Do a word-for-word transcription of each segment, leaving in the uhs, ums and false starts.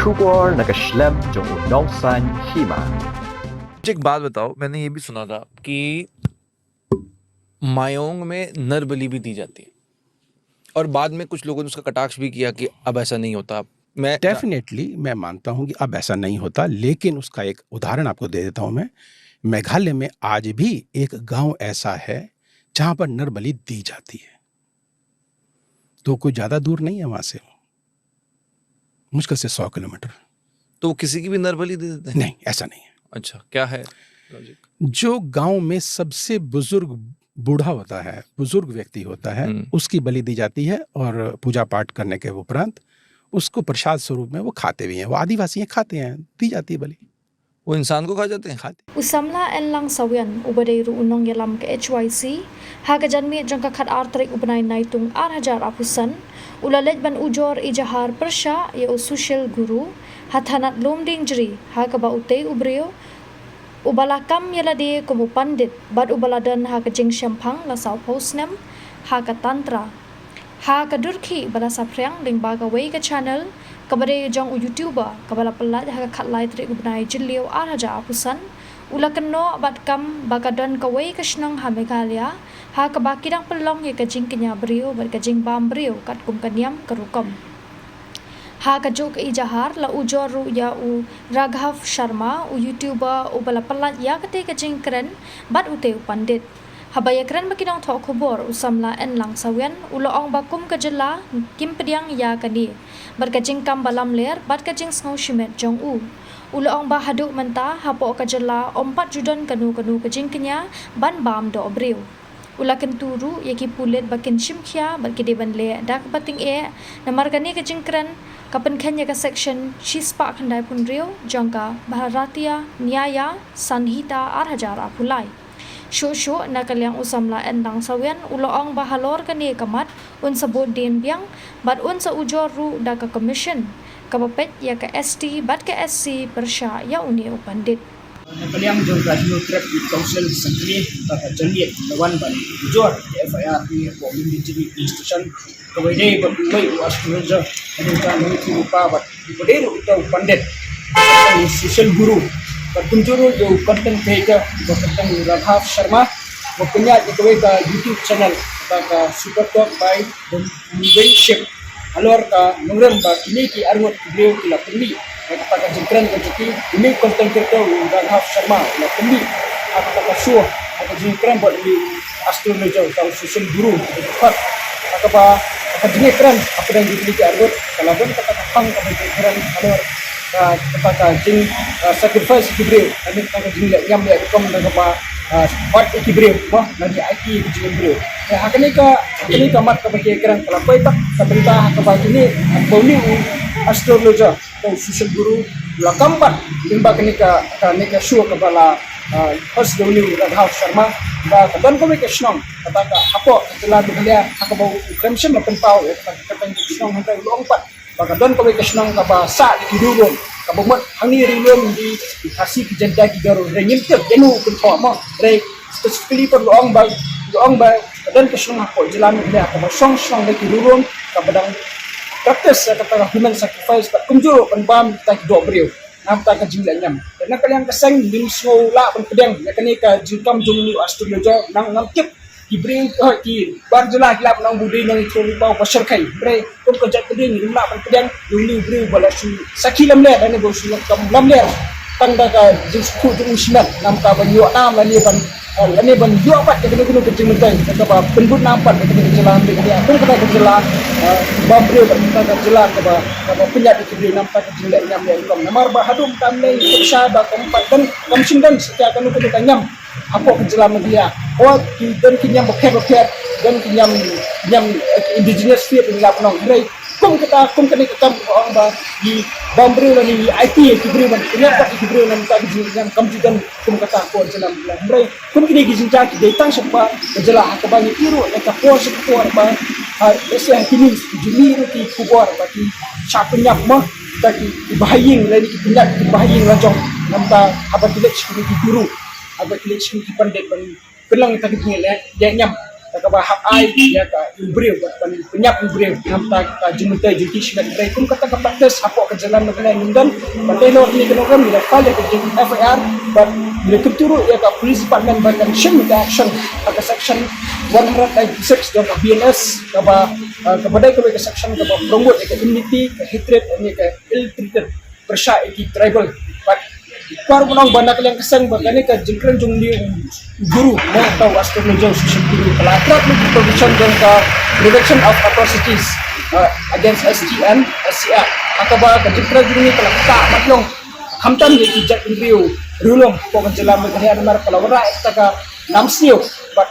Khubor na ka shlem jong u Nongsaiñ Hima. एक बात बताओ, मैंने ये भी सुना था कि मायोंग में नरबलि भी दी जाती है, और बाद में कुछ लोगों ने उसका कटाक्ष भी किया कि अब ऐसा नहीं होता। मैं डेफिनेटली मैं मानता हूं कि अब ऐसा नहीं होता, लेकिन उसका एक उदाहरण आपको दे देता हूं मैं। मेघालय में आज भी एक गांव ऐसा है जहां पर नरबलि दी जाती है, तो कोई ज्यादा दूर नहीं है वहां से, मुश्किल से सौ किलोमीटर। तो वो किसी की भी नरबलि दे देते हैं? नहीं, ऐसा नहीं है। अच्छा, क्या है लॉजिक? जो गांव में सबसे बुजुर्ग बूढ़ा होता है, बुजुर्ग व्यक्ति होता है, हम्म। उसकी बलि दी जाती है और पूजा पाठ करने के उपरांत उसको प्रसाद स्वरूप में वो खाते भी हैं। वो आदिवासी हैं, खाते हैं, दी जाती है बलि। वो इंसान को खा जाते हैं? खाते U samla Enlang Sawian, uba dei ruh u nongïalam ka H Y C, ha ka janmiet jong ka khatar tarik u bnai Naitung ar hajar arphew san, u la leit ban ujor ijahar pyrshah ïa u Sushil Guru ha thanat Lumdiengjri, ha kaba utei u briew uba la kam ïa lade kum u pandit bad uba la don ha ka jingshemphang la sawphew snem ha ka tantra. Ha ka dur khih ba la saphriang lyngba kawei ka channel kaba dei jong u YouTuber, kaba la pyllait ha ka khatlai tarik u bnai Jylliew ar hajar arphew san, u la kynnoh bad kam ba ka don kawei ka shnong ha Meghalaya ha kaba ki dang pynlong ïa ka jingkñia briew bad ka jingbam briew katkum ka niam ka rukom. Ha kajuh ka ijahar la ujor ruh ïa u Raghav Sharma, u YouTuber uba la pyllait ïa katei ka jingkren bad utei u pandit. Haba ïakren bad ki nongthoh khubor, u samla Enlang Sawian u la ong ba kum ka jylla kim pdiang ïa kane bad ka jingkam ba lamler bad ka jingsngew shimet jong u. U la ong ba haduh mynta hapoh ka jylla ym pat ju don kano kano ka jingkñia ban bam doh briew. U la kyntu ruh ïa ki pulit ba kin shim khia bad ki dei ban leh da kaba tyngeh, namar kane ka jingkren ka pynkheiñ ïa ka section shispah khyndaiphew hynriew jong ka Bharatiya Nyaya Sanhita ar hajar arphew lai. Shuh shuh na ka liang u samla Enlang Sawian u la ong ba halor kane ka mat un sa bud dien biang bad un sa ujor ruh da ka commission kaba peit ïa ka S T bad ka S C pyrshah ïa une u pandit. Na ka liang jong ka Hynñiewtrep Youth Council Assembly, ka ka janmiet la wan ban ujor ka F I R ïa ka Lumdiengjri Police Station, kaba dei bad uwei u astrologer, ka dei ka Nongthirupa bad uba dei ruh uta u pandit, u social guru, bad kumjuh ruh ïa u content creator, uba kyrteng u Raghav Sharma, uba pynïaid ïa kawei ka YouTube channel, kata ka Super Talk by the Moving Ship. Halor ka nongrim ba kine ki arngut ki briew ki la pynmih ïa kata ka jingkren ka jong ki, une u content creator u Raghav Sharma u la pynmih ha kata ka show, ha ka jingkren bad une u astrologer, uta u social guru, ha kaba, ha ka jingkren hapdeng jong kine ki arngut, ka la don kata ka phang kaba jingkren halor ka, kata ka jing, ah, sacrifice ki briew, lane kata ka jingleh niam leh rukom da kaba, ah, bat ïa ki briew, mo, lane aiti ïa ki jingim briew. Te ha kane ka, ha kane ka mat kaba ki kren ka la poi tak ka bynta ha kaba kine, ha kaba une u astrologer, uta u social guru, u la kam bat lyngba kane ka, kane ka show kaba la, ah, host da une u Raghav Sharma, ba ka don kawei ka shnong, kata ka hapoh ka jylla Meghalaya, ha kaba u Prem Singh la pynpaw ïa kata ka kyrteng ka shnong, hynrei u la ong pat ba ka don kawei ka shnong kaba sah da ki riewlum, kaba mut hangne riewlum ki, ki Khasi, ki Jaiñtia, ki Garo, hynrei ngim tip ïano u pynpaw, mo, hynrei specifically pat u la ong ba, u la ong ba ka don ka shnong hapoh jylla Meghalaya kaba shong shnong da ki riewlum, kaba dang practice ïa kata ka human sacrifice bad kumjuh ruh ban bam kita ki doh briew na bynta ka jingleh niam. Te na ka liang ka seng ngim sngew lah ban pdiang ïa kane ka jingkam jong une u astrologer, nang ngam tip ki briew, eh, ki bar jylla ki lah ban ong ba u dei nongïathuhlypa uba shyrkhei. Hynrei kum ka jaitbynriew ngim lah ban pdiang ïa une u briew ba la shu sakhi lamler lane ba u shu kam lamler tang da ka jingsngewthuh jong u shimet, na bynta ban ïoh nam lane ban, eh, lane ban ïoh pat ïa kano kano ka jingmyntoi kaba pynbun nam pat ïa kane ka jylla Meghalaya kum kata ka jylla, eh, bam briew, kata ka jylla kaba, kaba pynïap ïa ki briew na bynta ka jingleh niam leh rukom. Namar ba haduh mynta mynne ngi tip sha ba kam pat don, kam shym don satia kano kano ka niam hapoh ka jylla Meghalaya. Hooid, ki don ki niam bapher bapher, don ki niam, niam, eh, indigenous faith ngi lah ban ong. Hynrei kum kata, kum kane ka kam kaba ong ba ki bam briew lane ngi aiti ïa ki briew ban pynïap pat ïa ki briew na bynta ka jingim, kam ju don kum kata hapoh jylla Meghalaya. Hynrei kum kine ki jingjia ki dei tang shaphang ka jylla ha kaba ngi ïohi ruh na ka por sha ka por ba, ha, lehse ha kine ki ju mih ruh ki khubor ba ki shah pynïap, mo, kita ki, ki bahaïing lane ki pynïap ki bahaïing lajong na bynta haba ki leit sha kine ki guru, haba ki leit sha kine ki pandit ban pynlong ïa kita ki jingleh, leh niam, ïa kaba hap ai ïa ka u briew, ban pynïap u briew namar ka jingmyntoi jingtih shimet. Kum kata ka practice hapoh ka jylla Meghalaya ngim don. Ban dei noh ngi ka nongrim ngi la file ïa ka jing F I R, bad ngi la kyntu ruh ïa ka police department ban kan shim ka action ha ka section one hundred ninety-six jong ka B N S, kaba, ah, kaba dei kawei ka section kaba promote ïa ka enmity, ka hatred, ïa ka ill treated pyrshah ïa ki tribal. Bad kwah ban ong ba na ka liang ka seng ba kane ka jingkren jong une u guru, mo, uta u astrologer, u shakti, ka la trap ïa ki provision jong ka Prevention of Atrocities, uh, against S T and S C R. Ha kaba ka jingkren jong une ka la ktah mat ïong khamtam ïa ki jaitbynriew riewlum hapoh ka jylla Meghalaya namar ka la wanrah ïa kata ka nam sniew. Bad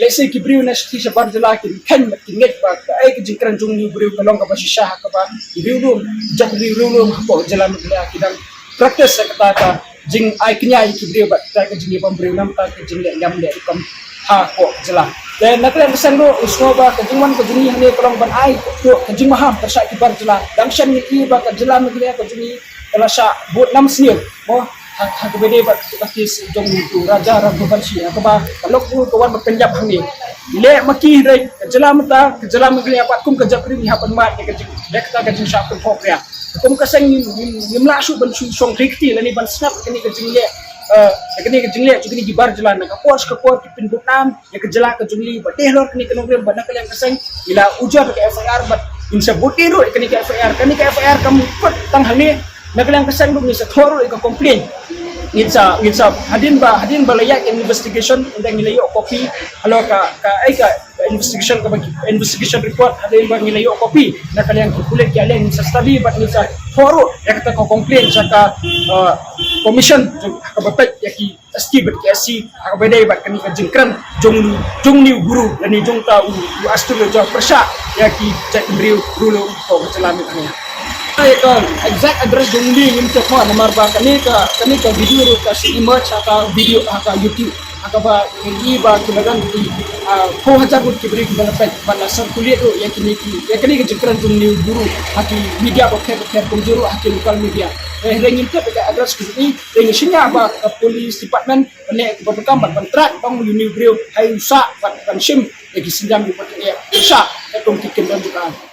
lehse ki briew na shatei shabar jylla kin kheiñ bad kin ngeit ba kaei ka jingkren jong une u briew ka long kaba shisha, ha kaba ki briew lum, jaitbynriew riewlum hapoh ka jylla Meghalaya ki dang practice ïa kata ka jingai kñia ïa ki briew bad kata ka jingïabam briew namar ka jingleh ïam leh rukom hapoh ka jylla. Te na ka liang ka seng ruh, u sngew ba ka jingwan ka jong ngi hangne ka long ban ai ka jingmaham pyrshah ki bar jylla. Dang shen ngi i ba ka jylla Meghalaya ka jong ngi ka la shah bud nam sniew, mo, ha, ha kaba dei bad ka case jong u Raja Raghuvanshi, ha kaba ka lok u ka wan ban pynïap hangne. Leh ma ki, hynrei ka jylla mynta, ka jylla Meghalaya pat kum ka jaitbynriew ngi hap ban mad ïa ka jing, ïa kata ka jingshah pynphong ria. Kum ka seng ngim, ngim, ngim lah shuh ban shu shong rikti lane ban sngap kane ka jingleh, eh, kane ka jingleh jong kine ki bar jylla. Na ka por sha ka por ki pynbud nam ïa ka jylla ka jong ngi, bad dei halor kane ka nongrim, bad na ka liang ka seng ngi la ujor ka F I R bad ngin sa bud ruh ïa kane ka F I R. Kane ka F I R kam kut tang hangne, na ka liang ka seng ruh ngin sa thoh ruh ïa ka complaint. Ngin sa, ngin sa hadien ba, hadien ba la ïaid ka investigation, ynda ngin la ïoh copy halor ka, ka, ai ka, ka investigation, ka ba, investigation report, hadien ba ngin la ïoh copy na ka liang ka pulit, ïa leh ngin sa study bad ngin sa thoh ruh ïa kata ka complaint sha ka, uh, commission, ka ba peit ïa ki S T bad ki S C, ha kaba dei bad kane ka jingkren jong, jong une u guru lane jong uta u, u astrologer pyrshah ïa ki jaitbynriew riewlum hapoh ka jylla Meghalaya. Ïa ka exact address jong une ngim tip namar ba kane ka, kane ka video ruh ka shu emerge ha ka video, ha ka YouTube, ha kaba ngi i ba ki la don ki, ah, phew hajar ngut ki briew kiba la peit bad la circulate ruh ïa kine ki, ïa kane ka jingkren jong une u guru ha ki media bapher bapher, kumjuh ruh ha ki local media. Eh, hynrei ngim tip ïa ka address ka jong i. Te ngi shaniah ba ka police department ban leh kaba donkam bad ban track tang ïa une u briew, ha u sah bad ban shim ïa ki sienjam kiba ki ïa pyrshah katkum ki kyndon jong ka aiñ.